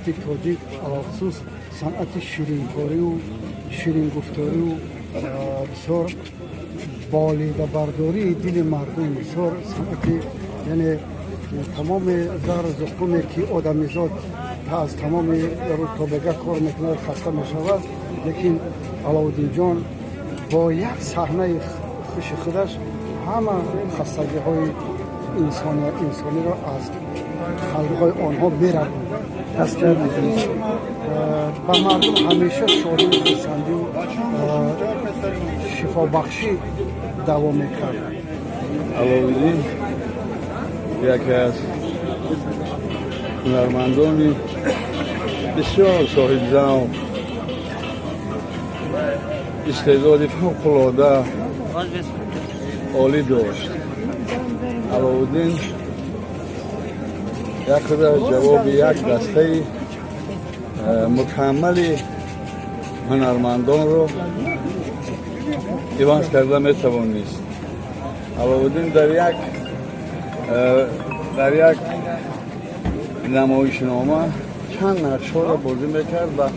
Миллати тоҷик, алалхусус санъати ширинкорию ширингуфторию бисёр болидабардории дили мардум, бисёр санъати, яъне тамоми заҳру зуқуме, ки одамизод аз тамоми рӯз то бега кор мекунад, хаста мешавад, лекин Аловуддинҷон бо як саҳнаи хуши худаш ҳама хастагиҳои инсониро аз қалбҳои онҳо мераванд. Ба мардум ҳамеша шодию хурсандию шифобахшӣ давом мекард. Аловуддин яке аз ҳунармандони бисёр соҳибзавқ, истеъдоди фавқулода олӣ дошт. Аловуддин як худаш ҷавоби як дастаи мукаммали ҳунармандонро иваз карда метавонист. Аловуддин дар як намоишнома чанд нақшҳоро бозӣ мекард ва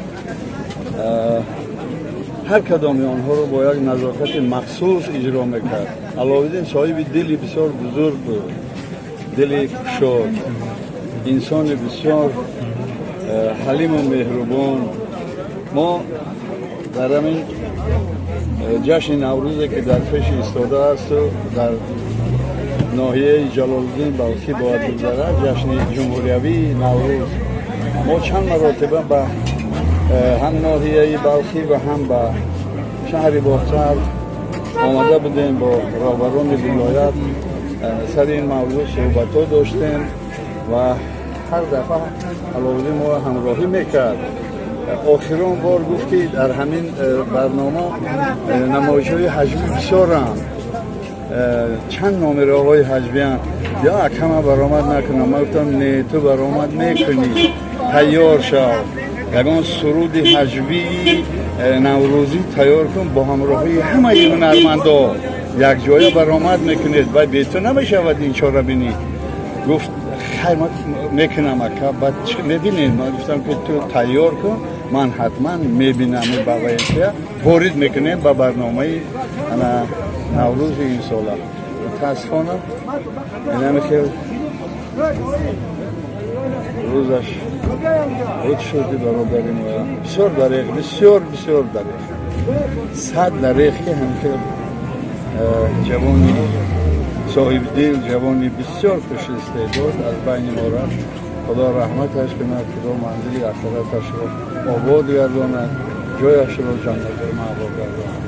ҳар кадоми онҳоро бо як назокати махсус иҷро мекард. Аловуддин соҳиби дили бисёр бузург буд, дили кушод, инсони бисёр ҳалиму меҳрубон. Мо дар ҳамин ҷашни Наврӯзе, ки дар пеши истодаасту дар ноҳияи Ҷалолиддин Балхӣ бояд гузарад, ҷашни ҷумҳуриявии Наврӯз, мо чанд маротиба ба ҳам ноҳияи Балхӣ ва ҳам ба шаҳри Бохтар омада будем, бо роҳбарони вилоят сари ин мавзӯъ суҳбатҳо доштем ва ҳар дафъа Аловуддин моро ҳамроҳӣ мекард. Охирон бор гуфт, ки дар ҳамин барнома намоишҳои ҳаҷвӣ бисёранд, чанд номераҳои ҳаҷвиянд, ё акама баромад накунам. Ман гуфтам: «Не, ту баромад мекунӣ, тайёр шав, ягон суруди ҳаҷвии наврӯзӣ тайёр кун, бо ҳамроҳии ҳамаи ҳунармандо якҷоя баромад мекунед ва бе ту намешавад ин чорабинӣ». Гуфт: «Хайр, ман мекунам, ака, баъд мебинем». Ман гуфтам, ки ту тайёр кун, ман ҳатман мебинам, ба ваятия ворид мекунем ба барномаи ана Наврӯзи имсола. Мутаассифона, инами хел рӯзаш буд шуди бародари мо. Бисёр дареғ, бисёр, бисёр дареғ, сад дареғ, ки ҳамхел ҷавони соҳибдил, ҷавони бисёр хушистеъдод аз байни мо рафт. Худо раҳматаш кунад, Худо манзили ахираташро обод гардонад, ҷояшро ҷаннатул маъво гардонад.